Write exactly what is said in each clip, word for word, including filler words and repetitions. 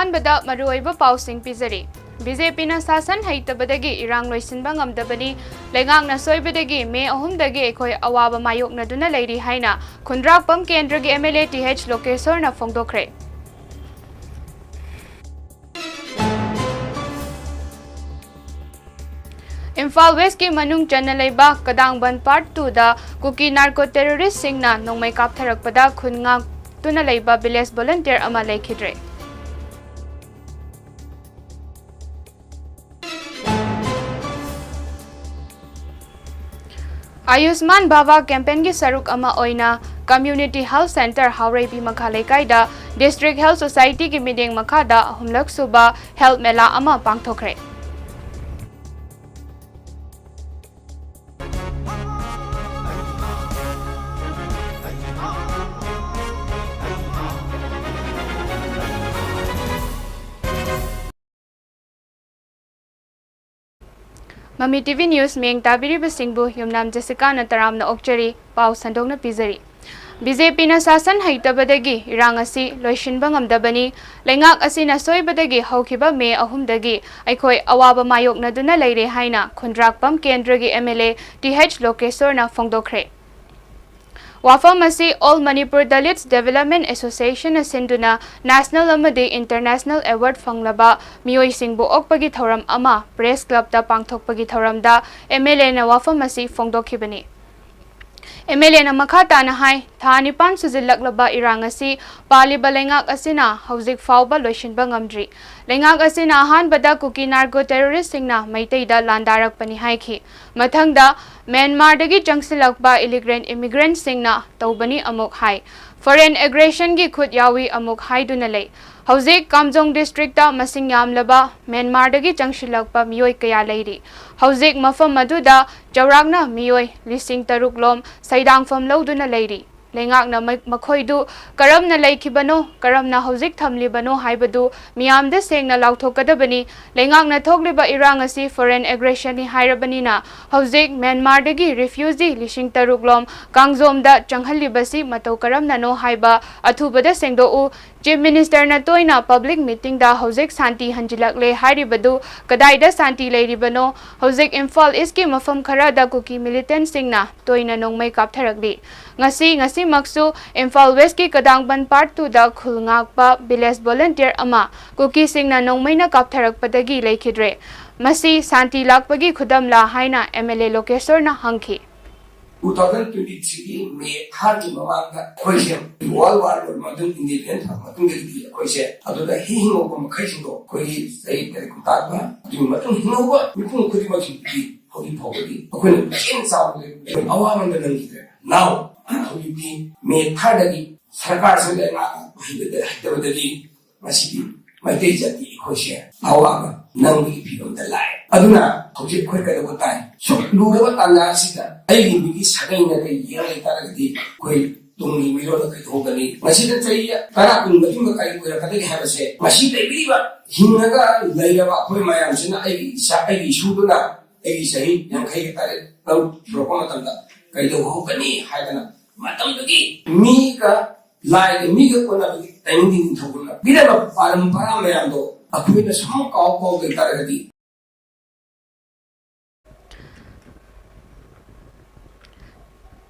ꯑꯍꯥꯟꯕꯗ ꯃꯔꯨꯑꯣꯏꯕ ꯄꯥꯎꯁꯤꯡ ꯄꯤꯖꯔꯤ꯫ ꯕꯤ ꯖꯦ ꯄꯤꯅ ꯁꯥꯁꯟ ꯍꯩꯇꯕꯗꯒꯤ ꯏꯔꯥꯡ ꯂꯣꯏꯁꯤꯟꯕ ꯉꯝꯗꯕꯅꯤ, ꯂꯩꯉꯥꯛꯅ ꯁꯣꯏꯕꯗꯒꯤ ꯃꯦ ꯑꯍꯨꯝꯗꯒꯤ ꯑꯩꯈꯣꯏ ꯑꯋꯥꯕ ꯃꯥꯌꯣꯛꯅꯗꯨꯅ ꯂꯩꯔꯤ ꯍꯥꯏꯅ ꯈꯨꯟꯗ꯭ꯔꯥꯛꯄꯝ ꯀꯦꯟꯗ꯭ꯔꯒꯤ M L A T H ꯂꯣꯀꯦꯁꯣꯔꯅ ꯐꯣꯡꯗꯣꯛꯈ꯭ꯔꯦ꯫ ꯏꯝꯐꯥꯜ ꯋꯦꯁꯀꯤ ꯃꯅꯨꯡ ꯆꯟꯅ ꯂꯩꯕ ꯀꯗꯥꯡꯕꯟ ꯄꯥꯔꯠ ꯇꯨꯗ ꯀꯨꯀꯤ ꯅꯥꯔꯀꯣ ꯇꯦꯔꯣꯔꯤꯁꯁꯤꯡꯅ ꯅꯣꯡꯃꯩ ꯀꯥꯞꯊꯔꯛꯄꯗ ꯈꯨꯟ ꯉꯥꯛꯇꯨꯅ ꯂꯩꯕ ꯚꯤꯂꯦꯖ ꯚꯣꯂꯨꯟꯇꯤꯌꯔ ꯑꯃ ꯂꯩꯈꯤꯗ꯭ꯔꯦ꯫ ꯑꯌꯨꯁꯃꯥꯟ ꯚꯥꯚꯥ ꯀꯦꯝꯄꯦꯟꯒꯤ ꯁꯔꯨꯛ ꯑꯃ ꯑꯣꯏꯅ ꯀꯝꯃ꯭ꯌꯨꯅꯤꯇꯤ ꯍꯦꯜꯊ ꯁꯦꯟꯇꯔ ꯍꯥꯎꯔꯩꯕꯤ ꯃꯈꯥ ꯂꯩꯀꯥꯏꯗ ꯗꯤꯁꯇ꯭ꯔꯤꯛ ꯍꯦꯜꯊ ꯁꯣꯁꯥꯏꯇꯤꯒꯤ ꯃꯤꯠꯌꯦꯡ ꯃꯈꯥꯗ ꯑꯍꯨꯝꯂꯛ ꯁꯨꯕ ꯍꯦꯜꯊ ꯃꯦꯂꯥ ꯑꯃ ꯄꯥꯡꯊꯣꯛꯈ꯭ꯔꯦ꯫ ꯃꯃꯤ ꯇꯤ ꯚꯤ ꯅ꯭ꯌꯨꯁ ꯃꯤꯠꯌꯦꯡ ꯇꯥꯕꯤꯔꯤꯕꯁꯤꯡꯕꯨ ꯌꯨꯝꯅꯥꯝ ꯖꯦꯁꯤꯀꯥꯅ ꯇꯔꯥꯝꯅ ꯑꯣꯛꯆꯔꯤ꯫ ꯄꯥꯎ ꯁꯟꯗꯣꯛꯅ ꯄꯤꯖꯔꯤ꯫ ꯕꯤ ꯖꯦ ꯄꯤꯅ ꯁꯥꯁꯟ ꯍꯩꯇꯕꯗꯒꯤ ꯏꯔꯥꯡ ꯑꯁꯤ ꯂꯣꯏꯁꯤꯟꯕ ꯉꯝꯗꯕꯅꯤ꯫ ꯂꯩꯉꯥꯛ ꯑꯁꯤꯅ ꯁꯣꯏꯕꯗꯒꯤ ꯍꯧꯈꯤꯕ ꯃꯦ ꯑꯍꯨꯝꯗꯒꯤ ꯑꯩꯈꯣꯏ ꯑꯋꯥꯕ ꯃꯥꯌꯣꯛꯅꯗꯨꯅ ꯂꯩꯔꯦ ꯍꯥꯏꯅ ꯈꯨꯟꯗ꯭ꯔꯥꯛꯄꯝ ꯀꯦꯟꯗ꯭ꯔꯒꯤ M L A T H ꯂꯣꯀꯦꯁꯣꯔꯅ ꯐꯣꯡꯗꯣꯛꯈ꯭ꯔꯦ꯫ ꯋꯥꯐꯝ ꯑꯁꯤ All Manipur Dalits Development Associationꯅ ꯁꯤꯟꯗꯨꯅ ꯅꯦꯁꯅꯦꯜ ꯑꯃꯗꯤ ꯏꯟꯇꯔꯅꯦꯁꯅꯦꯜ ꯑꯦꯋꯥꯔꯗ ꯐꯪꯂꯕ ꯃꯤꯑꯣꯏꯁꯤꯡꯕꯨ ꯑꯣꯛꯄꯒꯤ ꯊꯧꯔꯝ ꯑꯃ ꯄ꯭ꯔꯦꯁ ꯀ꯭ꯂꯕꯇ ꯄꯥꯡꯊꯣꯛꯄꯒꯤ ꯊꯧꯔꯝꯗ ꯑꯦꯝ ꯑꯦꯜ ꯑꯦꯅ ꯋꯥꯐꯝ ꯑꯁꯤ ꯐꯣꯡꯗꯣꯛꯈꯤꯕꯅꯤ꯫ ꯑꯦꯝ ꯑꯦꯜ ꯑꯦꯅ ꯃꯈꯥ ꯇꯥꯅ ꯍꯥꯏ, ꯊꯥ ꯅꯤꯄꯥꯟ ꯁꯨꯖꯤꯜꯂꯛꯂꯕ ꯏꯔꯥꯡ ꯑꯁꯤ ꯄꯥꯜꯂꯤꯕ ꯂꯩꯉꯥꯛ ꯑꯁꯤꯅ ꯍꯧꯖꯤꯛ ꯐꯥꯎꯕ ꯂꯣꯏꯁꯤꯟꯕ ꯉꯝꯗ꯭ꯔꯤ꯫ ꯂꯩꯉꯥꯛ ꯑꯁꯤꯅ ꯑꯍꯥꯟꯕꯗ ꯀꯨꯀꯤ ꯅꯥꯔꯀꯣ ꯇꯦꯔꯣꯔꯤꯁꯁꯤꯡꯅ ꯃꯩꯇꯩꯗ ꯂꯥꯟꯗꯥꯔꯛꯄꯅꯤ ꯍꯥꯏꯈꯤ꯫ ꯃꯊꯪꯗ ꯃ꯭ꯌꯥꯟꯃꯥꯔꯗꯒꯤ ꯆꯪꯁꯤꯜꯂꯛꯄ ꯏꯂꯤꯒ꯭ꯔꯦꯟ ꯏꯃꯤꯒ꯭ꯔꯦꯟꯠꯁꯤꯡꯅ ꯇꯧꯕꯅꯤ ꯑꯃꯨꯛ ꯍꯥꯏ꯫ ꯐꯣꯔꯦꯟ ꯑꯦꯒ꯭ꯔꯦꯁꯟꯒꯤ ꯈꯨꯠ ꯌꯥꯎꯏ ꯑꯃꯨꯛ ꯍꯥꯏꯗꯨꯅ ꯂꯩ꯫ ꯍꯧꯖꯤꯛ ꯀꯥꯝꯖꯣꯡ ꯗꯤꯁꯇ꯭ꯔꯤꯛꯇ ꯃꯁꯤꯡ ꯌꯥꯝꯂꯕ ꯃ꯭ꯌꯥꯟꯃꯥꯔꯗꯒꯤ ꯆꯪꯁꯤꯜꯂꯛꯄ ꯃꯤꯑꯣꯏ ꯀꯌꯥ ꯂꯩꯔꯤ꯫ ꯍꯧꯖꯤꯛ ꯃꯐꯝ ꯑꯗꯨꯗ ꯆꯥꯎꯔꯥꯛꯅ ꯃꯤꯑꯣꯏ ꯂꯤꯁꯤꯡ ꯇꯔꯨꯛ ꯂꯣꯝ ꯁꯩꯗꯥꯡꯐꯝ ꯂꯧꯗꯨꯅ ꯂꯩꯔꯤ꯫ ꯂꯩꯉꯥꯛꯅ ꯃ-, ꯃꯈꯣꯏꯗꯨ ꯀꯔꯝꯅ ꯂꯩꯈꯤꯕꯅꯣ, ꯀꯔꯝꯅ ꯍꯧꯖꯤꯛ ꯊꯝꯂꯤꯕꯅꯣ ꯍꯥꯏꯕꯗꯨ ꯃꯤꯌꯥꯝꯗ ꯁꯦꯡꯅ ꯂꯥꯎꯊꯣꯛꯀꯗꯕꯅꯤ꯫ ꯂꯩꯉꯥꯛꯅ ꯊꯣꯛꯂꯤꯕ ꯏꯔꯥꯡ ꯑꯁꯤ ꯐꯣꯔꯦꯟ ꯑꯦꯒ꯭ꯔꯦꯁꯟꯅꯤ ꯍꯥꯏꯔꯕꯅꯤꯅ, ꯍꯧꯖꯤꯛ ꯃ꯭ꯌꯥꯟꯃꯥꯔꯗꯒꯤ ꯔꯤꯐ꯭ꯌꯨꯖꯤ ꯂꯤꯁꯤꯡ ꯇꯔꯨꯛ ꯂꯣꯝ ꯀꯥꯡꯖꯣꯝꯗ ꯆꯪꯍꯜꯂꯤꯕꯁꯤ ꯃꯇꯧ ꯀꯔꯝꯅꯅꯣ ꯍꯥꯏꯕ ꯑꯊꯨꯕꯗ ꯁꯦꯡꯗꯣꯛꯎ꯫ Chief Ministerꯅ ꯇꯣꯏꯅ public meetingꯗ ꯍꯧꯖꯤꯛ ꯁꯥꯟꯇꯤ ꯍꯟꯖꯤꯜꯂꯛꯂꯦ ꯍꯥꯏꯔꯤꯕꯗꯨ ꯀꯗꯥꯏꯗ ꯁꯥꯟꯇꯤ ꯂꯩꯔꯤꯕꯅꯣ? ꯍꯧꯖꯤꯛ ꯏꯝꯐꯥꯜ Eastꯀꯤ ꯃꯐꯝ ꯈꯔꯗ ꯀꯨꯀꯤ militantꯁꯤꯡꯅ ꯇꯣꯏꯅ ꯅꯣꯡꯃꯩ ꯀꯥꯞꯊꯔꯛꯂꯤ꯫ ꯉꯁꯤ, ꯉꯁꯤꯃꯛꯁꯨ ꯏꯝꯐꯥꯜ Westꯀꯤ ꯀꯗꯥꯡꯕꯟ Part Twoꯗ ꯈꯨꯜ ꯉꯥꯛꯄ village volunteer ꯑꯃ ꯀꯨꯀꯤꯁꯤꯡꯅ ꯅꯣꯡꯃꯩꯅ ꯀꯥꯞꯊꯔꯛꯄꯗꯒꯤ ꯂꯩꯈꯤꯗ꯭ꯔꯦ꯫ ꯃꯁꯤ ꯁꯥꯟꯇꯤ ꯂꯥꯛꯄꯒꯤ ꯈꯨꯗꯝꯂꯥ ꯍꯥꯏꯅ MLA ꯂꯣꯀꯦꯁꯣꯔꯅ ꯍꯪꯈꯤ꯫ Two thousand twenty threeꯒꯤ May thirdꯀꯤ ꯃꯃꯥꯡꯗ ꯑꯩꯈꯣꯏꯁꯦ World War ꯂꯣꯏꯔꯕ ꯃꯇꯨꯡ, independent ꯐꯪꯉ ꯃꯇꯨꯡꯗꯒꯤꯗꯤ ꯑꯩꯈꯣꯏꯁꯦ ꯑꯗꯨꯗ ꯍꯤꯡꯍꯧꯕ ꯃꯈꯩꯁꯤꯡꯗꯣ, ꯑꯩꯈꯣꯏꯒꯤ ꯆꯍꯤ ꯇꯔꯦꯠ ꯈꯨꯟꯇꯥꯛꯄ, ꯑꯗꯨꯒꯤ ꯃꯇꯨꯡ ꯍꯤꯡꯍꯧꯕ ꯃꯤꯄꯨꯝ ꯈꯨꯗꯤꯡꯃꯛꯁꯤꯡꯗꯤ ꯍꯧꯖꯤꯛ ꯐꯥꯎꯕꯗꯤ ꯑꯩꯈꯣꯏꯅ ꯄꯨꯛꯆꯦꯜ ꯆꯥꯎꯕꯗ ꯑꯋꯥꯕ ꯑꯃꯗ ꯅꯪꯈꯤꯗ꯭ꯔꯦ꯫ Now, ꯍꯧꯖꯤꯛꯇꯤ May thirdꯗꯒꯤ ꯁꯔꯀꯥꯔꯁꯤꯅ ꯂꯩꯉꯥꯛ ꯍꯩꯇꯕꯗꯒꯤ ꯉꯁꯤꯗꯤ ꯃꯩꯇꯩ ꯖꯥꯇꯤ ꯑꯩꯈꯣꯏꯁꯦ ꯑꯋꯥꯕ ꯅꯪꯕꯒꯤ ꯐꯤꯕꯝꯗ ꯂꯥꯛꯑꯦ꯫ ꯑꯗꯨꯅ ꯍꯧꯖꯤꯛ ꯑꯩꯈꯣꯏ ꯀꯩꯗꯧꯕ ꯇꯥꯏ? ꯁꯨꯛ ꯂꯨꯔꯕ ꯇꯥꯟꯖꯥ ꯑꯁꯤꯗ ꯑꯩꯒꯤ ꯃꯤꯒꯤ ꯁꯥꯒꯩꯅ ꯀꯩ ꯌꯦꯡ ꯂꯩꯇꯥꯔꯒꯗꯤ ꯑꯩꯈꯣꯏ ꯇꯨꯡꯒꯤ ꯃꯤꯔꯣꯜꯗ ꯀꯩꯗꯧꯒꯅꯤ? ꯃꯁꯤꯗ ꯆꯍꯤ ꯇꯔꯥ ꯀꯨꯟ ꯃꯇꯨꯡꯗ ꯀꯔꯤ ꯑꯣꯏꯔꯛꯀꯗꯒꯦ ꯍꯥꯏꯕꯁꯦ, ꯃꯁꯤ ꯂꯩꯕꯤꯔꯤꯕ, ꯍꯤꯡꯉꯒ ꯂꯩꯔꯕ ꯑꯩꯈꯣꯏ ꯃꯌꯥꯝꯁꯤꯅ, ꯑꯩꯒꯤ ꯏꯆꯥ, ꯑꯩꯒꯤ ꯏꯁꯨꯗꯨꯅ ꯑꯩꯒꯤ ꯆꯍꯤ ꯌꯥꯡꯈꯩꯒ ꯇꯔꯦꯠ ꯇꯔꯨꯛ ꯁꯨꯔꯛꯄ ꯃꯇꯝꯗ ꯀꯩꯗꯧꯍꯧꯒꯅꯤ ꯍꯥꯏꯗꯅ, ꯃꯇꯝꯗꯨꯒꯤ ꯃꯤꯒ ꯂꯥꯏꯒ ꯃꯤꯒ ꯑꯣꯟꯅꯕꯒꯤ timingꯗꯤ ꯅꯤꯡꯊꯧ ꯀꯨꯟꯅ ꯄꯤꯔꯝꯕ ꯄꯔꯝꯄꯔꯥ ꯃꯌꯥꯝꯗꯣ ꯑꯩꯈꯣꯏꯅ ꯁꯨꯝ ꯀꯥꯎ ꯀꯥꯎ ꯂꯩ ꯇꯥꯔꯒꯗꯤ,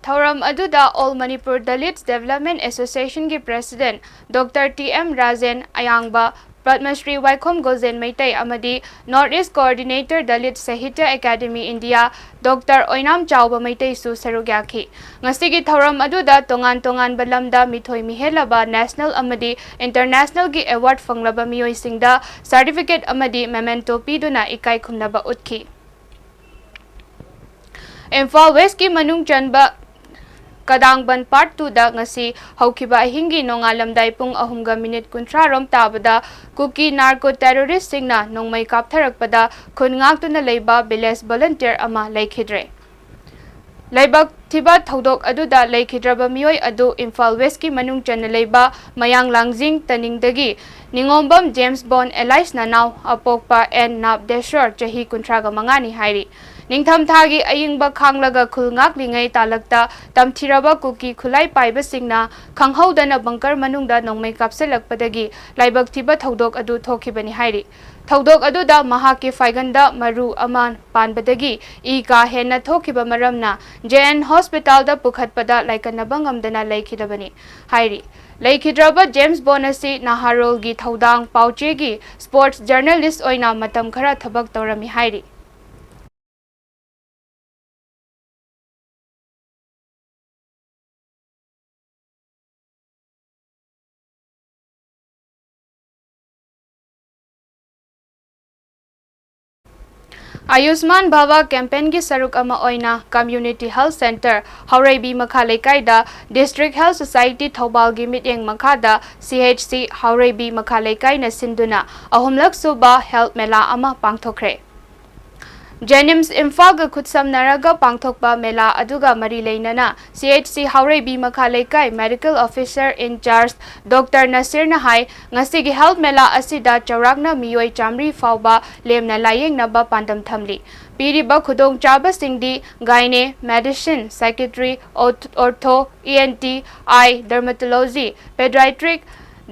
ꯊꯧꯔꯝ ꯑꯗꯨꯗ All Manipur Dalits Development Associationꯒꯤ President Doctor T M Rajen ꯑꯌꯥꯡꯕ, Padma Shri ꯋꯥꯏꯈꯣꯝ ꯒꯣꯖꯦꯟ ꯃꯩꯇꯩ ꯑꯃꯗꯤ North East Coordinator Dalit Sahitya Academy India Doctor ꯑꯣꯏꯅꯥꯝ ꯆꯥꯎꯕ ꯃꯩꯇꯩꯁꯨ ꯁꯔꯨꯛ ꯌꯥꯈꯤ꯫ ꯉꯁꯤꯒꯤ ꯊꯧꯔꯝ ꯑꯗꯨꯗ ꯇꯣꯉꯥꯟ ꯇꯣꯉꯥꯟꯕ ꯂꯝꯗ ꯃꯤꯊꯣꯏ ꯃꯤꯍꯦꯜꯂꯕ national ꯑꯃꯗꯤ internationalꯒꯤ award ꯐꯪꯂꯕ ꯃꯤꯑꯣꯏꯁꯤꯡꯗ certificate ꯑꯃꯗꯤ memento ꯄꯤꯗꯨꯅ ꯏꯀꯥꯏ ꯈꯨꯝꯅꯕ ꯎꯠꯈꯤ꯫ ꯏꯝꯐꯥꯜ Westꯀꯤ ꯃꯅꯨꯡ ꯆꯟꯕ ꯀꯗꯥꯡꯕꯟ Part Twoꯗ ꯉꯁꯤ ꯍꯧꯈꯤꯕ ꯑꯍꯤꯡꯒꯤ ꯅꯣꯡꯉꯥꯜꯂꯝꯗꯥꯏ ꯄꯨꯡ ꯑꯍꯨꯝꯒ minute ꯀꯨꯟꯊ꯭ꯔꯥ ꯔꯣꯝ ꯇꯥꯕꯗ ꯀꯨꯀꯤ narco terroristꯁꯤꯡꯅ ꯅꯣꯡꯃꯩ ꯀꯥꯞꯊꯔꯛꯄꯗ ꯈꯨꯟ ꯉꯥꯛꯇꯨꯅ ꯂꯩꯕ village volunteer ꯑꯃ ꯂꯩꯈꯤꯗ꯭ꯔꯦ꯫ ꯂꯥꯏꯕꯛ ꯊꯤꯕ ꯊꯧꯗꯣꯛ ꯑꯗꯨꯗ ꯂꯩꯈꯤꯗ꯭ꯔꯕ ꯃꯤꯑꯣꯏ ꯑꯗꯨ ꯏꯝꯐꯥꯜ Westꯀꯤ ꯃꯅꯨꯡ ꯆꯟꯅ ꯂꯩꯕ ꯃꯌꯥꯡ ꯂꯥꯡꯖꯤꯡ ꯇꯅꯤꯡꯗꯒꯤ ꯅꯤꯉꯣꯝꯕꯝ ꯖꯦꯝꯁ ꯕꯣꯟ alias ꯅꯅꯥꯎ ꯑꯄꯣꯛꯄ ꯑꯦꯟ ꯅꯥꯞꯗꯦꯁꯣꯔ ꯆꯍꯤ ꯀꯨꯟꯊ꯭ꯔꯥꯒ ꯃꯉꯥꯅꯤ ꯍꯥꯏꯔꯤ꯫ ꯅꯤꯡꯊꯝꯊꯥꯒꯤ ꯑꯏꯪꯕ ꯈꯥꯡꯂꯒ ꯈꯨꯜ ꯉꯥꯛꯂꯤꯉꯩ ꯇꯥꯂꯛꯇ ꯇꯝꯊꯤꯔꯕ ꯀꯨꯀꯤ ꯈꯨꯠꯂꯥꯏ ꯄꯥꯏꯕꯁꯤꯡꯅ ꯈꯪꯍꯧꯗꯅ ꯕꯪꯀꯔ ꯃꯅꯨꯡꯗ ꯅꯣꯡꯃꯩ ꯀꯥꯞꯁꯤꯜꯂꯛꯄꯗꯒꯤ ꯂꯥꯏꯕꯛ ꯊꯤꯕ ꯊꯧꯗꯣꯛ ꯑꯗꯨ ꯊꯣꯛꯈꯤꯕꯅꯤ ꯍꯥꯏꯔꯤ꯫ ꯊꯧꯗꯣꯛ ꯑꯗꯨꯗ ꯃꯍꯥꯛꯀꯤ ꯐꯥꯏꯒꯟꯗ ꯃꯔꯨ ꯑꯃ ꯄꯥꯟꯕꯗꯒꯤ ꯏ ꯀꯥ ꯍꯦꯟꯅ ꯊꯣꯛꯈꯤꯕ ꯃꯔꯝꯅ ꯖꯦ ꯑꯦꯟ ꯍꯣꯁꯄꯤꯇꯥꯜꯗ ꯄꯨꯈꯠꯄꯗ ꯂꯥꯏꯀꯠꯅꯕ ꯉꯝꯗꯅ ꯂꯩꯈꯤꯗꯕꯅꯤ ꯍꯥꯏꯔꯤ꯫ ꯂꯩꯈꯤꯗ꯭ꯔꯕ ꯖꯦꯝꯁ ꯕꯣꯟ ꯑꯁꯤ ꯅꯍꯥꯔꯣꯜꯒꯤ ꯊꯧꯗꯥꯡ ꯄꯥꯎꯆꯦꯒꯤ ꯁ꯭ꯄꯣꯔꯠꯁ ꯖꯔꯅꯦꯂꯤꯁ ꯑꯣꯏꯅ ꯃꯇꯝ ꯈꯔ ꯊꯕꯛ ꯇꯧꯔꯝꯃꯤ ꯍꯥꯏꯔꯤ꯫ ꯑꯌꯨꯁꯃꯥꯟ ꯚꯥꯕꯥ ꯀꯦꯝꯄꯦꯟꯒꯤ ꯁꯔꯨꯛ ꯑꯃ ꯑꯣꯏꯅ ꯀꯝꯃ꯭ꯌꯨꯅꯤꯇꯤ ꯍꯦꯜꯊ ꯁꯦꯟꯇꯔ ꯍꯥꯎꯔꯩꯕꯤ ꯃꯈꯥ ꯂꯩꯀꯥꯏꯗ ꯗꯤꯁꯇ꯭ꯔꯤꯛ ꯍꯦꯜꯊ ꯁꯣꯁꯥꯏꯇꯤ ꯊꯧꯕꯥꯜꯒꯤ ꯃꯤꯠꯌꯦꯡ ꯃꯈꯥꯗ ꯁꯤ ꯑꯩꯆ ꯁꯤ ꯍꯥꯎꯔꯩꯕꯤ ꯃꯈꯥ ꯂꯩꯀꯥꯏꯅ ꯁꯤꯟꯗꯨꯅ ꯑꯍꯨꯝꯂꯛ ꯁꯨꯕ ꯍꯦꯜꯊ ꯃꯦꯂꯥ ꯑꯃ ꯄꯥꯡꯊꯣꯛꯈ꯭ꯔꯦ꯫ ꯖꯦꯅꯤꯝꯁ ꯏꯝꯐꯥꯜꯒ ꯈꯨꯠꯁꯝꯅꯔꯒ ꯄꯥꯡꯊꯣꯛꯄ ꯃꯦꯂꯥ ꯑꯗꯨꯒ ꯃꯔꯤ ꯂꯩꯅꯅ ꯁꯤ ꯑꯩꯆ ꯁꯤ ꯍꯥꯎꯔꯩꯕꯤ ꯃꯈꯥ ꯂꯩꯀꯥꯏ ꯃꯦꯗꯤꯀꯦꯜ ꯑꯣꯐꯤꯁꯔ ꯏꯟ ꯆꯥꯔꯖ ꯗꯣꯛꯇꯔ ꯅꯁꯤꯔꯅ ꯍꯥꯏ, ꯉꯁꯤꯒꯤ ꯍꯦꯜꯊ ꯃꯦꯂꯥ ꯑꯁꯤꯗ ꯆꯥꯎꯔꯥꯛꯅ ꯃꯤꯑꯣꯏ ꯆꯥꯃꯔꯤ ꯐꯥꯎꯕ ꯂꯦꯝꯅ ꯂꯥꯌꯦꯡꯅꯕ ꯄꯥꯟꯗꯝ ꯊꯝꯂꯤ꯫ ꯄꯤꯔꯤꯕ ꯈꯨꯗꯣꯡꯆꯥꯕꯁꯤꯡꯗꯤ gynae, medicine, psychiatry, ortho, E N T, eye, dermatology, paediatric,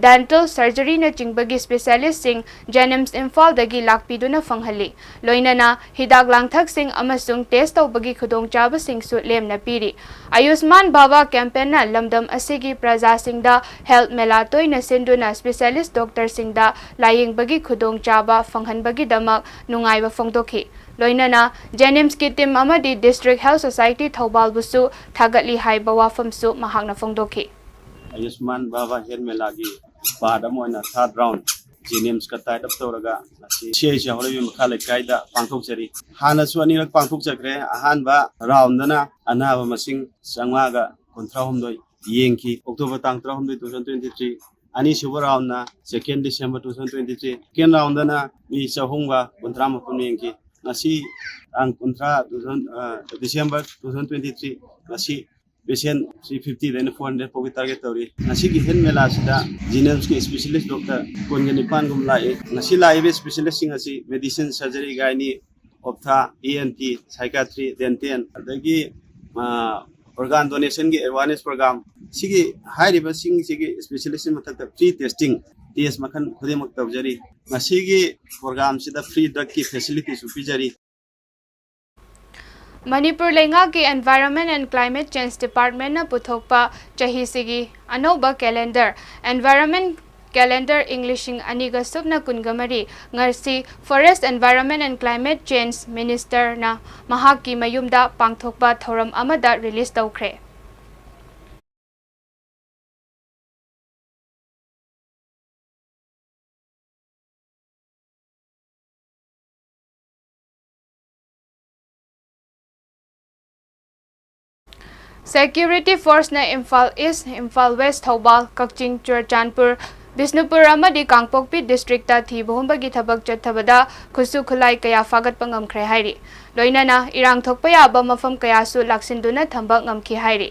dental ꯁꯔꯖꯔꯤꯅꯆꯤꯡꯕꯒꯤ ꯁ꯭ꯄꯦꯁꯤꯌꯦꯂꯤꯁꯁꯤꯡ ꯖꯦꯅꯤꯝꯁ ꯏꯝꯐꯥꯜꯗꯒꯤ ꯂꯥꯛꯄꯤꯗꯨꯅ ꯐꯪꯍꯜꯂꯤ꯫ ꯂꯣꯏꯅꯅ ꯍꯤꯗꯥꯛ ꯂꯥꯡꯊꯛꯁꯤꯡ ꯑꯃꯁꯨꯡ ꯇꯦꯁ ꯇꯧꯕꯒꯤ ꯈꯨꯗꯣꯡꯆꯥꯕꯁꯤꯡꯁꯨ ꯂꯦꯝꯅ ꯄꯤꯔꯤ꯫ ꯑꯌꯨꯁꯃꯥꯟ ꯚꯥꯕꯥ ꯀꯦꯝꯄꯦꯟꯅ ꯂꯝꯗꯝ ꯑꯁꯤꯒꯤ ꯄ꯭ꯔꯖꯥꯁꯤꯡꯗ ꯍꯦꯜꯊ ꯃꯦꯂꯥ ꯇꯣꯏꯅ ꯁꯤꯟꯗꯨꯅ ꯁ꯭ꯄꯦꯁꯤꯌꯦꯂꯤꯁ ꯗꯣꯛꯇꯔꯁꯤꯡꯗ ꯂꯥꯌꯦꯡꯕꯒꯤ ꯈꯨꯗꯣꯡꯆꯥꯕ ꯐꯪꯍꯟꯕꯒꯤꯗꯃꯛ ꯅꯨꯡꯉꯥꯏꯕ ꯐꯣꯡꯗꯣꯛꯈꯤ꯫ ꯂꯣꯏꯅꯅ ꯖꯦꯅꯤꯝꯁꯀꯤ ꯇꯤꯝ ꯑꯃꯗꯤ ꯗꯤꯁꯇ꯭ꯔꯤꯛ ꯍꯦꯜꯊ ꯁꯣꯁꯥꯏꯇꯤ ꯊꯧꯕꯥꯜꯕꯨꯁꯨ ꯊꯥꯒꯠꯂꯤ ꯍꯥꯏꯕ ꯋꯥꯐꯝꯁꯨ ꯃꯍꯥꯛꯅ ꯐꯣꯡꯗꯣꯛꯈꯤ꯫ ꯑꯌꯨꯁꯃꯥꯟ ꯚꯥꯕꯥ ꯍꯦꯜꯊ ꯃꯦꯂꯥꯒꯤ ꯄꯥꯔꯠ ꯑꯃ ꯑꯣꯏꯅ ꯊꯥꯔꯠ ꯔꯥꯎꯟ ꯖꯦꯅꯤꯝꯁꯀ ꯇꯥꯏꯠ ꯑꯞ ꯇꯧꯔꯒ ꯉꯁꯤ ꯁꯤ ꯑꯩꯆ ꯁꯤ ꯍꯥꯎꯔꯩꯕꯤ ꯃꯈꯥ ꯂꯩꯀꯥꯏꯗ ꯄꯥꯡꯊꯣꯛꯆꯔꯤ꯫ ꯍꯥꯟꯅꯁꯨ ꯑꯅꯤꯔꯛ ꯄꯥꯡꯊꯣꯛꯆꯈ꯭ꯔꯦ꯫ ꯑꯍꯥꯟꯕ ꯔꯥꯎꯟꯗꯅ ꯑꯅꯥꯕ ꯃꯁꯤꯡ ꯆꯥꯝꯃꯉꯥꯒ ꯀꯨꯟꯊ꯭ꯔꯥꯍꯨꯝꯗꯣꯏ ꯌꯦꯡꯈꯤ, ꯑꯣꯛꯇꯣꯕꯔ ꯇꯥꯡ ꯇꯔꯥꯍꯨꯝꯗꯣꯏ, two thousand twenty three꯫ ꯑꯅꯤꯁꯨꯕ ꯔꯥꯎꯟꯅ second December two thousand twenty three꯫ Second ꯔꯥꯎꯟꯗꯅ ꯃꯤ ꯆꯍꯨꯝꯒ ꯀꯨꯟꯊ꯭ꯔꯥ ꯃꯥꯄꯟ ꯌꯦꯡꯈꯤ꯫ ꯉꯁꯤ ꯇꯥꯡ ꯀꯨꯟꯊ꯭ꯔꯥ, two thousand, ꯑ, December two thousand twenty three꯫ ꯉꯁꯤ patient three fifty ꯗꯩꯅ four hundred ꯐꯥꯎꯒꯤ ꯇꯥꯔꯒꯦꯠ ꯇꯧꯔꯤ꯫ ꯉꯁꯤꯒꯤ ꯍꯦꯜꯊ ꯃꯦꯂꯥꯁꯤꯗ ꯖꯦꯅꯤꯝꯁꯀꯤ ꯁ꯭ꯄꯦꯁꯤꯌꯦꯂꯤꯁ ꯗꯣꯛꯇꯔ ꯀꯨꯟꯒ ꯅꯤꯄꯥꯟꯒꯨꯝꯕ ꯂꯥꯛꯏ꯫ ꯉꯁꯤ ꯂꯥꯛꯏꯕ ꯁ꯭ꯄꯦꯁꯤꯌꯦꯂꯤꯁꯁꯤꯡ ꯑꯁꯤ medicine, surgery, gynae, ophtha, E N T, psychiatry, dental, ꯑꯗꯒꯤ ꯑꯣꯔꯒꯥꯟ ꯗꯣꯅꯦꯁꯟꯒꯤ ꯑꯦꯋꯥꯔꯅꯦꯁ ꯄ꯭ꯔꯣꯒ꯭ꯔꯥꯝ꯫ ꯁꯤꯒꯤ ꯍꯥꯏꯔꯤꯕꯁꯤꯡꯁꯤꯒꯤ ꯏꯁꯄꯦꯁꯤꯌꯦꯂꯤꯁꯀꯤ ꯃꯊꯛꯇ ꯐ꯭ꯔꯤ ꯇꯦꯁꯇꯤꯡ, ꯇꯦꯁ ꯃꯈꯜ ꯈꯨꯗꯤꯡꯃꯛ ꯇꯧꯖꯔꯤ꯫ ꯃꯁꯤꯒꯤ ꯄ꯭ꯔꯣꯒ꯭ꯔꯥꯝꯁꯤꯗ ꯐ꯭ꯔꯤ ꯗ꯭ꯔꯒꯀꯤ ꯐꯦꯁꯤꯂꯤꯇꯤꯁꯨ ꯄꯤꯖꯔꯤ꯫ ꯃꯅꯤꯄꯨꯔ ꯂꯩꯉꯥꯛꯀꯤ Environment and Climate Change Departmentꯅ ꯄꯨꯊꯣꯛꯄ ꯆꯍꯤꯁꯤꯒꯤ ꯑꯅꯧꯕ ꯀꯦꯂꯦꯟꯗꯔ, Environment Calendar ꯏꯪ ꯂꯤꯁꯤꯡ ꯑꯅꯤꯒ ꯁꯨꯞꯅ ꯀꯨꯟꯒ ꯃꯔꯤ, ꯉꯁꯤ Forest Environment and Climate Change Ministerꯅ ꯃꯍꯥꯛꯀꯤ ꯃꯌꯨꯝꯗ ꯄꯥꯡꯊꯣꯛꯄ ꯊꯧꯔꯝ ꯑꯃꯗ ꯔꯤꯂꯤꯖ ꯇꯧꯈ꯭ꯔꯦ꯫ ꯁꯦꯀ꯭ꯌꯨꯔꯤꯇꯤ ꯐꯣꯔꯁꯅ ꯏꯝꯐꯥꯜ ꯏꯁ, ꯏꯝꯐꯥꯜ ꯋꯦꯁ, ꯊꯧꯕꯥꯜ, ꯀꯛꯆꯤꯡ, ꯆꯨꯔꯆꯥꯟꯄꯨꯔ, ꯕꯤꯁꯅꯨꯄꯨꯔ ꯑꯃꯗꯤ ꯀꯥꯡꯄꯣꯛꯄꯤ ꯗꯤꯁꯇ꯭ꯔꯤꯛꯇ ꯊꯤꯕ ꯍꯨꯝꯕꯒꯤ ꯊꯕꯛ ꯆꯠꯊꯕꯗ ꯈꯨꯠꯁꯨ ꯈꯨꯠꯂꯥꯏ ꯀꯌꯥ ꯐꯥꯒꯠꯄ ꯉꯝꯈ꯭ꯔꯦ ꯍꯥꯏꯔꯤ꯫ ꯂꯣꯏꯅꯅ ꯏꯔꯥꯡ ꯊꯣꯛꯄ ꯌꯥꯕ ꯃꯐꯝ ꯀꯌꯥꯁꯨ ꯂꯥꯛꯁꯤꯟꯗꯨꯅ ꯊꯝꯕ ꯉꯝꯈꯤ ꯍꯥꯏꯔꯤ꯫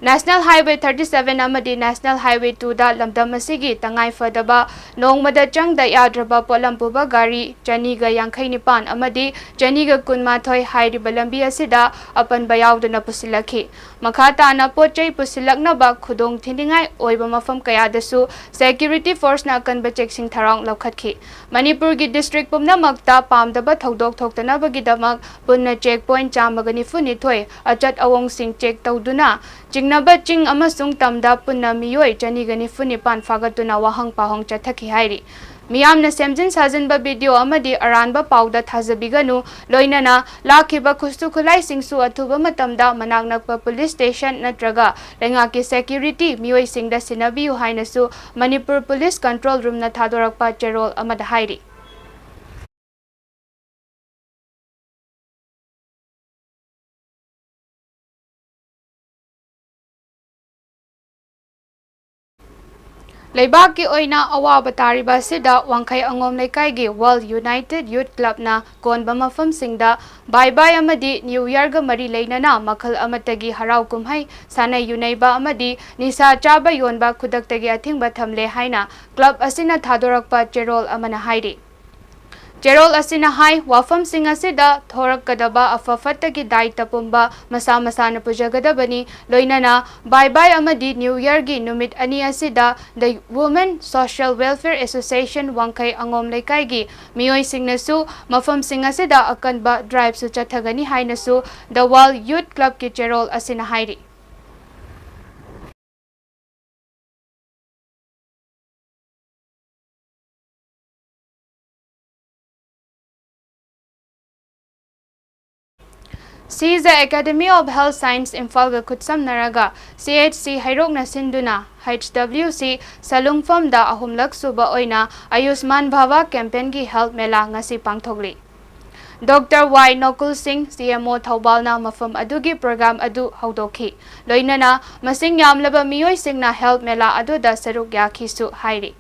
National Highway thirty seven ꯑꯃꯗꯤ National Highway two ꯗ ꯂꯝꯗꯝ ꯑꯁꯤꯒꯤ ꯇꯉꯥꯏ ꯐꯗꯕ ꯅꯣꯡꯃꯗ ꯆꯪꯗ ꯌꯥꯗ꯭ꯔꯕ ꯄꯣꯠꯂꯝ ꯄꯨꯕ ꯒꯥꯔꯤ ꯆꯅꯤꯒ ꯌꯥꯡꯈꯩ ꯅꯤꯄꯥꯟ ꯑꯃꯗꯤ ꯆꯅꯤꯒ ꯀꯨꯟꯃꯥꯊꯣꯏ ꯍꯥꯏꯔꯤꯕ ꯂꯝꯕꯤ ꯑꯁꯤꯗ ꯑꯄꯟꯕ ꯌꯥꯎꯗꯅ ꯄꯨꯁꯤꯜꯂꯛꯈꯤ꯫ ꯃꯈꯥ ꯇꯥꯅ ꯄꯣꯠ ꯆꯩ ꯄꯨꯁꯤꯜꯂꯛꯅꯕ ꯈꯨꯗꯣꯡ ꯊꯤꯅꯤꯡꯉꯥꯏ ꯑꯣꯏꯕ ꯃꯐꯝ ꯀꯌꯥꯗꯁꯨ ꯁꯦꯀ꯭ꯌꯨꯔꯤꯇꯤ ꯐꯣꯔꯁꯅ ꯑꯀꯟꯕ ꯆꯦꯛꯁꯤꯟ ꯊꯧꯔꯥꯡ ꯂꯧꯈꯠꯈꯤ꯫ ꯃꯅꯤꯄꯨꯔꯒꯤ ꯗꯤꯁꯇ꯭ꯔꯤꯛ ꯄꯨꯝꯅꯃꯛꯇ ꯄꯥꯝꯗꯕ ꯊꯧꯗꯣꯛ ꯊꯣꯛꯇꯅꯕꯒꯤꯗꯃꯛ ꯄꯨꯟꯅ ꯆꯦꯛ ꯄꯣꯏꯟ ꯆꯥꯝꯃꯒ ꯅꯤꯐꯨ ꯅꯤꯊꯣꯏ, ꯑꯆꯠ ꯑꯋꯣꯡꯁꯤꯡ ꯆꯦꯛ ꯇꯧꯗꯨꯅ, ꯆꯤꯡꯅꯕ ꯆꯤꯡ ꯑꯃꯁꯨꯡ ꯇꯝꯗ ꯄꯨꯟꯅ ꯃꯤꯑꯣꯏ ꯆꯅꯤꯒ ꯅꯤꯐꯨ ꯅꯤꯄꯥꯟ ꯐꯥꯒꯠꯇꯨꯅ ꯋꯥꯍꯪ ꯄꯥꯎꯍꯪ ꯆꯠꯊꯈꯤ ꯍꯥꯏꯔꯤ꯫ ꯃꯤꯌꯥꯝꯅ ꯁꯦꯝꯖꯤꯟ ꯁꯥꯖꯤꯟꯕ ꯚꯤꯗꯤꯑꯣ ꯑꯃꯗꯤ ꯑꯔꯥꯟꯕ ꯄꯥꯎꯗ ꯊꯥꯖꯕꯤꯒꯅꯨ, ꯂꯣꯏꯅꯅ ꯂꯥꯛꯈꯤꯕ ꯈꯨꯠꯁꯨ ꯈꯨꯠꯂꯥꯏꯁꯤꯡꯁꯨ ꯑꯊꯨꯕ ꯃꯇꯝꯗ ꯃꯅꯥꯛ ꯅꯛꯄ ꯄꯨꯂꯤꯁ ꯁ꯭ꯇꯦꯁꯟ ꯅꯠꯇ꯭ꯔꯒ ꯂꯩꯉꯥꯛꯀꯤ ꯁꯦꯀ꯭ꯌꯨꯔꯤꯇꯤ ꯃꯤꯑꯣꯏꯁꯤꯡꯗ ꯁꯤꯟꯅꯕꯤꯌꯨ ꯍꯥꯏꯅꯁꯨ ꯃꯅꯤꯄꯨꯔ ꯄꯨꯂꯤꯁ ꯀꯟꯇ꯭ꯔꯣꯜ ꯔꯨꯝꯅ ꯊꯥꯗꯣꯔꯛꯄ ꯆꯦꯔꯣꯜ ꯑꯃꯗ ꯍꯥꯏꯔꯤ꯫ ꯂꯩꯕꯥꯛꯀꯤ ꯑꯣꯏꯅ ꯑꯋꯥꯕ ꯇꯥꯔꯤꯕ ꯑꯁꯤꯗ ꯋꯥꯡꯈꯩ ꯑꯉꯣꯝ ꯂꯩꯀꯥꯏꯒꯤ World United Youth Clubꯅ ꯀꯣꯟꯕ ꯃꯐꯝꯁꯤꯡꯗ ꯕꯥꯏ ꯕꯥꯏ ꯑꯃꯗꯤ ꯅ꯭ꯌꯨ ꯌꯔꯒ ꯃꯔꯤ ꯂꯩꯅꯅ ꯃꯈꯜ ꯑꯃꯠꯇꯒꯤ ꯍꯔꯥꯎ ꯀꯨꯝꯍꯩ, ꯁꯥꯟꯅ ꯌꯨꯅꯩꯕ ꯑꯃꯗꯤ ꯅꯤꯁꯥ ꯆꯥꯕ ꯌꯣꯟꯕ ꯈꯨꯗꯛꯇꯒꯤ ꯑꯊꯤꯡꯕ ꯊꯝꯂꯦ ꯍꯥꯏꯅ ꯀ꯭ꯂꯕ ꯑꯁꯤꯅ ꯊꯥꯗꯣꯔꯛꯄ ꯆꯦꯔꯣꯜ ꯑꯃꯅ ꯍꯥꯏꯔꯤ꯫ ꯆꯦꯔꯣꯜ ꯑꯁꯤꯅ ꯍꯥꯏ, ꯋꯥꯐꯝꯁꯤꯡ ꯑꯁꯤꯗ ꯊꯣꯔꯛꯀꯗꯕ ꯑꯐ ꯐꯠꯇꯒꯤ ꯗꯥꯏꯇ ꯄꯨꯝꯕ ꯃꯁꯥ ꯃꯁꯥꯅ ꯄꯨꯖꯒꯗꯕꯅꯤ, ꯂꯣꯏꯅꯅ ꯕꯥꯏ ꯕꯥꯏ ꯑꯃꯗꯤ ꯅ꯭ꯌꯨ ꯌꯔꯒꯤ ꯅꯨꯃꯤꯠ ꯑꯅꯤ ꯑꯁꯤꯗ The Women Social Welfare Association ꯋꯥꯡꯈꯩ ꯑꯉꯣꯝ ꯂꯩꯀꯥꯏꯒꯤ ꯃꯤꯑꯣꯏꯁꯤꯡꯅꯁꯨ ꯃꯐꯝꯁꯤꯡ ꯑꯁꯤꯗ ꯑꯀꯟꯕ ꯗ꯭ꯔꯥꯏꯚꯁꯨ ꯆꯠꯊꯒꯅꯤ ꯍꯥꯏꯅꯁꯨ The World Youth Clubꯀꯤ ꯆꯦꯔꯣꯜ ꯑꯁꯤꯅ ꯍꯥꯏꯔꯤ꯫ ꯁꯤꯖ Academy of Health Science ꯏꯝꯐꯥꯜꯒ ꯈꯨꯠꯁꯝꯅꯔꯒ ꯁꯤ ꯑꯩꯆ ꯁꯤ ꯍꯩꯔꯣꯛꯅ ꯁꯤꯟꯗꯨꯅ ꯍꯩꯆ ꯗꯕ꯭ꯂꯤꯎ ꯁꯤ ꯁꯂꯨꯡꯐꯝꯗ ꯑꯍꯨꯝꯂꯛ ꯁꯨꯕ ꯑꯣꯏꯅ ꯑꯌꯨꯁꯃꯥꯟ ꯚꯥꯚꯥ ꯀꯦꯝꯄꯦꯟꯒꯤ ꯍꯦꯜꯊ ꯃꯦꯂꯥ ꯉꯁꯤ ꯄꯥꯡꯊꯣꯛꯂꯤ꯫ ꯗꯣꯛꯇꯔ ꯋꯥꯏ ꯅꯣꯀꯨꯜ ꯁꯤꯡ, ꯁꯤ ꯑꯦꯝ ꯑꯣ ꯊꯧꯕꯥꯜꯅ ꯃꯐꯝ ꯑꯗꯨꯒꯤ ꯄ꯭ꯔꯣꯒ꯭ꯔꯥꯝ ꯑꯗꯨ ꯍꯧꯗꯣꯛꯈꯤ꯫ ꯂꯣꯏꯅꯅ ꯃꯁꯤꯡ ꯌꯥꯝꯂꯕ ꯃꯤꯑꯣꯏꯁꯤꯡꯅ ꯍꯦꯜꯊ ꯃꯦꯂꯥ ꯑꯗꯨꯗ ꯁꯔꯨꯛ ꯌꯥꯈꯤꯁꯨ ꯍꯥꯏꯔꯤ꯫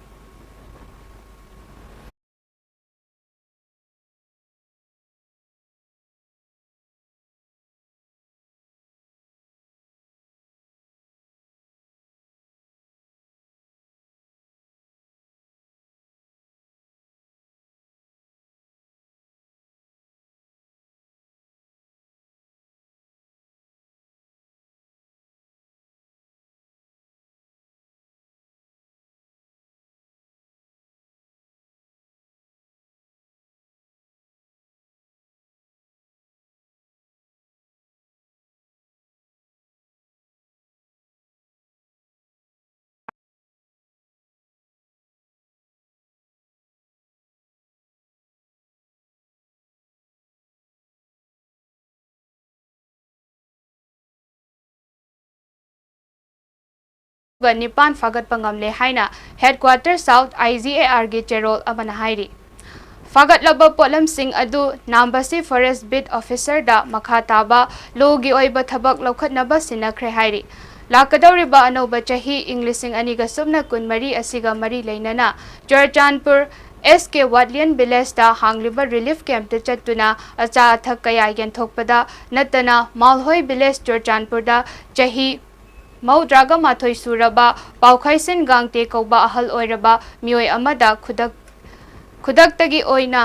ꯅꯤꯄꯥꯟ ꯐꯥꯒꯠꯄ ꯉꯝꯂꯦ ꯍꯥꯏꯅ headquarter south I G A ꯑꯥꯔꯒꯤ ꯆꯦꯔꯣꯜ ꯑꯃꯅ ꯍꯥꯏꯔꯤ꯫ ꯐꯥꯒꯠꯂꯕ ꯄꯣꯠꯂꯝꯁꯤꯡ ꯑꯗꯨ ꯅꯥꯝꯕꯁꯤ ꯐꯣꯔꯦꯁ ꯕꯤꯠ ꯑꯣꯐꯤꯁꯔꯗ ꯃꯈꯥ ꯇꯥꯕ ꯂꯣꯒꯤ ꯑꯣꯏꯕ ꯊꯕꯛ ꯂꯧꯈꯠꯅꯕ ꯁꯤꯟꯅꯈ꯭ꯔꯦ ꯍꯥꯏꯔꯤ꯫ ꯂꯥꯛꯀꯗꯧꯔꯤꯕ ꯑꯅꯧꯕ ꯆꯍꯤ ꯏꯪ ꯂꯤꯁꯤꯡ ꯑꯅꯤꯒ ꯁꯨꯞꯅ ꯀꯨꯟꯃꯔꯤ ꯑꯁꯤꯒ ꯃꯔꯤ ꯂꯩꯅꯅ ꯆꯨꯔꯆꯥꯟꯄꯨꯔ ꯑꯦꯁ ꯀꯦ ꯋꯥꯠꯂꯤꯌꯟ ꯚꯤꯂꯦꯖꯇ ꯍꯥꯡꯂꯤꯕ ꯔꯤꯂꯤꯐ ꯀꯦꯝꯞꯇ ꯆꯠꯇꯨꯅ ꯑꯆꯥ ꯑꯊꯛ ꯀꯌꯥ ꯌꯦꯟꯊꯣꯛꯄꯗ ꯅꯠꯇꯅ ꯃꯥꯜꯍꯣꯏ ꯚꯤꯂꯦꯖ ꯆꯨꯔꯆꯥꯟꯄꯨꯔꯗ ꯆꯍꯤ ꯃꯧꯗ꯭ꯔꯥꯒ ꯃꯥꯊꯣꯏ ꯁꯨꯔꯕ ꯄꯥꯎꯈꯩꯁꯤꯟ ꯒꯥꯡꯇꯦ ꯀꯧꯕ ꯑꯍꯜ ꯑꯣꯏꯔꯕ ꯃꯤꯑꯣꯏ ꯑꯃꯗ ꯈꯨꯗꯛ-, ꯈꯨꯗꯛꯇꯒꯤ ꯑꯣꯏꯅ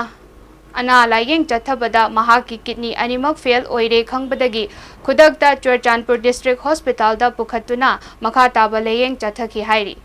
ꯑꯅꯥ ꯂꯥꯌꯦꯡ ꯆꯠꯊꯕꯗ ꯃꯍꯥꯛꯀꯤ ꯀꯤꯗꯅꯤ ꯑꯅꯤꯃꯛ ꯐꯦꯜ ꯑꯣꯏꯔꯦ ꯈꯪꯕꯗꯒꯤ ꯈꯨꯗꯛꯇ ꯆꯨꯔꯆꯥꯟꯄꯨꯔ ꯗꯤꯁꯇ꯭ꯔꯤꯛ ꯍꯣꯁꯄꯤꯇꯥꯜꯗ ꯄꯨꯈꯠꯇꯨꯅ ꯃꯈꯥ ꯇꯥꯕ ꯂꯥꯌꯦꯡ ꯆꯠꯊꯈꯤ ꯍꯥꯏꯔꯤ꯫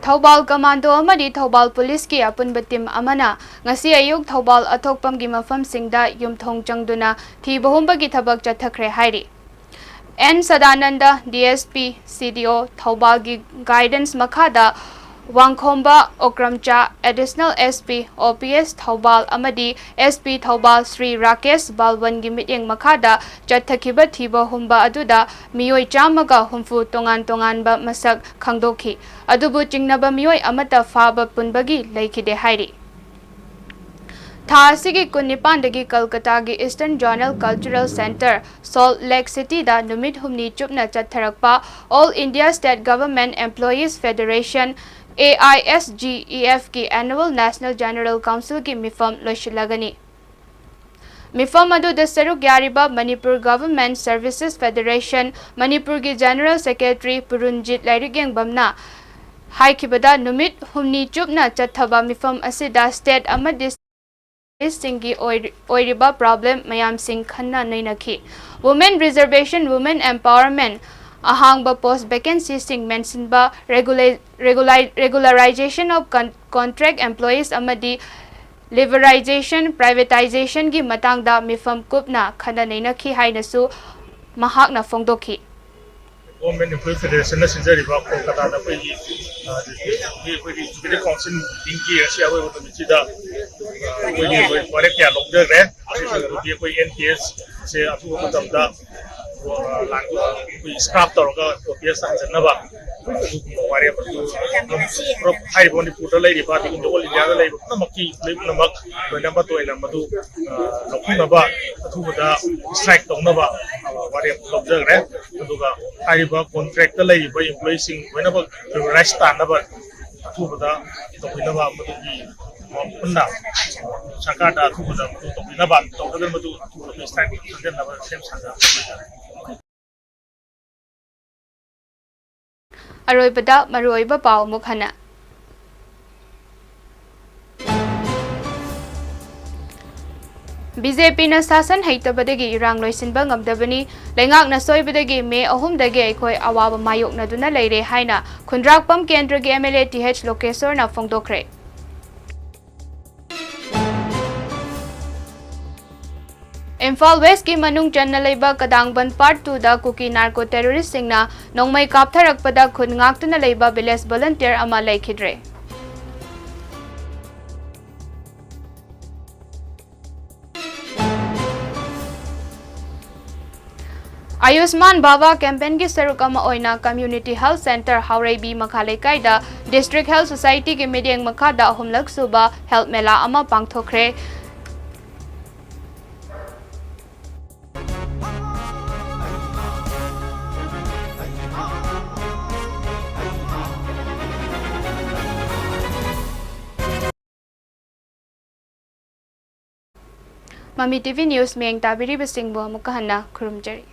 ꯊꯧꯕꯥꯜ ꯀꯃꯥꯟꯗꯣ ꯑꯃꯗꯤ ꯊꯧꯕꯥꯜ ꯄꯨꯂꯤꯁꯀꯤ ꯑꯄꯨꯟꯕ ꯇꯤꯝ ꯑꯃꯅ ꯉꯁꯤ ꯑꯌꯨꯛ ꯊꯧꯕꯥꯜ ꯑꯊꯣꯛꯄꯝꯒꯤ ꯃꯐꯝꯁꯤꯡꯗ ꯌꯨꯝꯊꯣꯡ ꯆꯪꯗꯨꯅ ꯊꯤꯕ ꯍꯨꯝꯕꯒꯤ ꯊꯕꯛ ꯆꯠꯊꯈ꯭ꯔꯦ ꯍꯥꯏꯔꯤ꯫ And Sadananda, D S P, ꯁꯤ ꯗꯤ ꯑꯣ ꯊꯧꯕꯥꯜꯒꯤ ꯒꯥꯏꯗꯦꯟꯁ ꯃꯈꯥꯗ ꯋꯥꯡꯈꯣꯝꯕ ꯑꯣꯀ꯭ꯔꯝꯆꯥ, ꯑꯦꯗꯤꯁꯅꯦꯜ ꯑꯦꯁ ꯄꯤ, ꯑꯣ ꯄꯤ ꯑꯦꯁ ꯊꯧꯕꯥꯜ ꯑꯃꯗꯤ ꯑꯦꯁ ꯄꯤ ꯊꯧꯕꯥꯜ ꯁ꯭ꯔꯤ ꯔꯥꯀꯦꯁ ꯕꯥꯜꯋꯟꯒꯤ ꯃꯤꯠꯌꯦꯡ ꯃꯈꯥꯗ ꯆꯠꯊꯈꯤꯕ ꯊꯤꯕ ꯍꯨꯝꯕ ꯑꯗꯨꯗ ꯃꯤꯑꯣꯏ ꯆꯥꯝꯃꯒ ꯍꯨꯝꯐꯨ ꯇꯣꯉꯥꯟ ꯇꯣꯉꯥꯟꯕ ꯃꯁꯛ ꯈꯪꯗꯣꯛꯈꯤ꯫ ꯑꯗꯨꯕꯨ ꯆꯤꯡꯅꯕ ꯃꯤꯑꯣꯏ ꯑꯃꯠꯇ ꯐꯥꯕ ꯄꯨꯟꯕꯒꯤ ꯂꯩꯈꯤꯗꯦ ꯍꯥꯏꯔꯤ꯫ ꯊꯥ ꯑꯁꯤꯒꯤ ꯀꯨꯟꯅꯤꯄꯥꯟꯗꯒꯤ ꯀꯜꯀꯇꯥꯒꯤ Eastern Zonal Cultural Centre, Salt Lake Cityꯗ ꯅꯨꯃꯤꯠ ꯍꯨꯝꯅꯤ ꯆꯨꯞꯅ ꯆꯠꯊꯔꯛꯄ All India State Government Employees Federation, A I S G E Fꯀꯤ Annual National General Councilꯒꯤ ꯃꯤꯐꯝ ꯂꯣꯏꯁꯤꯜꯂꯒꯅꯤ꯫ ꯃꯤꯐꯝ ꯑꯗꯨꯗ ꯁꯔꯨꯛ ꯌꯥꯔꯤꯕ Manipur Government Services Federation, ꯃꯅꯤꯄꯨꯔꯒꯤ General Secretary ꯄꯨꯔꯨꯟꯖꯤꯠ ꯂꯥꯏꯔꯤꯛꯌꯦꯡꯕꯝꯅ ꯍꯥꯏꯈꯤꯕꯗ, ꯅꯨꯃꯤꯠ ꯍꯨꯝꯅꯤ ꯆꯨꯞꯅ ꯆꯠꯊꯕ ꯃꯤꯐꯝ ꯑꯁꯤꯗ state ꯑꯃꯗꯤ ꯁꯤꯡꯒꯤ ꯑꯣꯏꯔꯤ-, ꯑꯣꯏꯔꯤꯕ problem ꯃꯌꯥꯝꯁꯤꯡ ꯈꯟꯅ ꯅꯩꯅꯈꯤ꯫ Women reservation, women empowerment, ꯑꯍꯥꯡꯕ post vacancyꯁꯤꯡ ꯃꯦꯟꯁꯤꯟꯕ, regula-, regula-, regularization of con-, contract employees ꯑꯃꯗꯤ liberalization, privatizationꯒꯤ ꯃꯇꯥꯡꯗ ꯃꯤꯐꯝ ꯀꯨꯞꯅ ꯈꯟꯅ ꯅꯩꯅꯈꯤ ꯍꯥꯏꯅꯁꯨ ꯃꯍꯥꯛꯅ ꯐꯣꯡꯗꯣꯛꯈꯤ꯫ Women Employee Federationꯅ ꯁꯤꯟꯖꯔꯤꯕ ꯀꯣꯜꯀꯇꯥꯗ ꯑꯩꯈꯣꯏꯒꯤ, ꯑ, ꯑꯩꯈꯣꯏꯒꯤ Executive Council meetingꯒꯤ ꯉꯁꯤ ꯑꯔꯣꯏꯕ ꯅꯨꯃꯤꯠꯁꯤꯗ, ꯑ, ꯑꯩꯈꯣꯏꯒꯤ ꯋꯥꯔꯦꯞ ꯀꯌꯥ ꯂꯧꯖꯈ꯭ꯔꯦ꯫ ꯑꯁꯤꯁꯤꯡ ꯑꯗꯨꯗꯤ ꯑꯩꯈꯣꯏ N P Sꯁꯦ ꯑꯊꯨꯕ ꯃꯇꯝꯗ ꯑꯩꯈꯣꯏ ꯁ꯭ꯀ꯭ꯔꯥꯞ ꯇꯧꯔꯒ ꯄ꯭ꯔꯣꯇꯦꯁꯇ ꯍꯟꯖꯟꯅꯕ ꯑꯗꯨꯒꯨꯝꯕ ꯋꯥꯔꯦꯞ ꯑꯗꯨ ꯄꯨꯂꯞ ꯍꯥꯏꯔꯤꯕ ꯃꯅꯤꯄꯨꯔꯗ ꯂꯩꯔꯤꯕ, ꯑꯗꯒꯤ ꯑꯣꯜ ꯏꯟꯗꯤꯌꯥꯗ ꯂꯩꯔꯤꯕ ꯄꯨꯝꯅꯃꯛꯀꯤ ꯂꯩ ꯄꯨꯝꯅꯃꯛ ꯂꯣꯏꯅꯃꯛ ꯑꯣꯏꯅ ꯃꯗꯨ, ꯑ, ꯂꯧꯊꯣꯛꯅꯕ ꯑꯊꯨꯕꯗ ꯁ꯭ꯇ꯭ꯔꯥꯏꯛ ꯇꯧꯅꯕ, ꯑ, ꯋꯥꯔꯦꯞ ꯂꯧꯖꯈ꯭ꯔꯦ꯫ ꯑꯗꯨꯒ ꯍꯥꯏꯔꯤꯕ ꯀꯣꯟꯇ꯭ꯔꯦꯛꯇ ꯂꯩꯔꯤꯕ ꯏꯝꯄ꯭ꯂꯣꯌꯤꯁꯤꯡ ꯂꯣꯏꯅꯃꯛ ꯔꯤꯒꯨꯂꯔꯥꯏꯁ ꯇꯥꯅꯕ ꯑꯊꯨꯕꯗ ꯇꯧꯕꯤꯅꯕ, ꯃꯗꯨꯒꯤ ꯄꯨꯟꯅ ꯁꯔꯀꯥꯔꯗ ꯑꯊꯨꯕꯗ ꯃꯗꯨ ꯇꯧꯕꯤꯅꯕ, ꯇꯧꯗ꯭ꯔꯒꯅ ꯃꯗꯨ ꯑꯊꯨꯕꯗ ꯁ꯭ꯇ꯭ꯔꯥꯏꯛ ꯊꯝꯖꯤꯟꯅꯕ ꯁꯦꯝ ꯁꯥꯖꯕ꯫ ꯑꯔꯣꯏꯕꯗ ꯃꯔꯨꯑꯣꯏꯕ ꯄꯥꯎ ꯑꯃꯨꯛ ꯍꯟꯅ꯫ ꯕꯤ ꯖꯦ ꯄꯤꯅ ꯁꯥꯁꯟ ꯍꯩꯇꯕꯗꯒꯤ ꯏꯔꯥꯡ ꯂꯣꯏꯁꯤꯟꯕ ꯉꯝꯗꯕꯅꯤ꯫ ꯂꯩꯉꯥꯛꯅ ꯁꯣꯏꯕꯗꯒꯤ ꯃꯦ ꯑꯍꯨꯝꯗꯒꯤ ꯑꯩꯈꯣꯏ ꯑꯋꯥꯕ ꯃꯥꯌꯣꯛꯅꯗꯨꯅ ꯂꯩꯔꯦ ꯍꯥꯏꯅ ꯈꯨꯟꯗ꯭ꯔꯥꯛꯄꯝ ꯀꯦꯟꯗ꯭ꯔꯒꯤ M L A T H ꯂꯣꯀꯦꯁꯣꯔꯅ ꯐꯣꯡꯗꯣꯛꯈ꯭ꯔꯦ꯫ ꯏꯝꯐꯥꯜ ꯋꯦꯁꯀꯤ ꯃꯅꯨꯡ ꯆꯟꯅ ꯂꯩꯕ ꯀꯗꯥꯡꯕꯟ ꯄꯥꯔꯠ ꯇꯨꯗ ꯀꯨꯀꯤ ꯅꯥꯔꯀꯣ ꯇꯦꯔꯣꯔꯤꯁꯁꯤꯡꯅ ꯅꯣꯡꯃꯩ ꯀꯥꯞꯊꯔꯛꯄꯗ ꯈꯨꯟ ꯉꯥꯛꯇꯨꯅ ꯂꯩꯕ ꯚꯤꯂꯦꯖ ꯚꯣꯂꯨꯟꯇꯤꯌꯔ ꯑꯃ ꯂꯩꯈꯤꯗ꯭ꯔꯦ꯫ ꯑꯌꯨꯁꯃꯥꯟ ꯚꯥꯕꯥ ꯀꯦꯝꯄꯦꯟꯒꯤ ꯁꯔꯨꯛ ꯑꯃ ꯑꯣꯏꯅ ꯀꯝꯃ꯭ꯌꯨꯅꯤꯇꯤ ꯍꯦꯜꯊ ꯁꯦꯟꯇꯔ ꯍꯥꯎꯔꯩꯕꯤ ꯃꯈꯥ ꯂꯩꯀꯥꯏꯗ ꯗꯤꯁꯇ꯭ꯔꯤꯛ ꯍꯦꯜꯊ ꯁꯣꯁꯥꯏꯇꯤꯒꯤ ꯃꯤꯠꯌꯦꯡ ꯃꯈꯥꯗ ꯑꯍꯨꯝꯂꯛ ꯁꯨꯕ ꯍꯦꯜꯊ ꯃꯦꯂꯥ ꯑꯃ ꯄꯥꯡꯊꯣꯛꯈ꯭ꯔꯦ꯫ ꯃꯃꯤ ꯇꯤ ꯚꯤ ꯅ꯭ꯌꯨꯁ ꯃꯤꯠꯌꯦꯡ ꯇꯥꯕꯤꯔꯤꯕꯁꯤꯡꯕꯨ ꯑꯃꯨꯛꯀ ꯍꯟꯅ ꯈꯨꯔꯨꯝꯖꯔꯤ꯫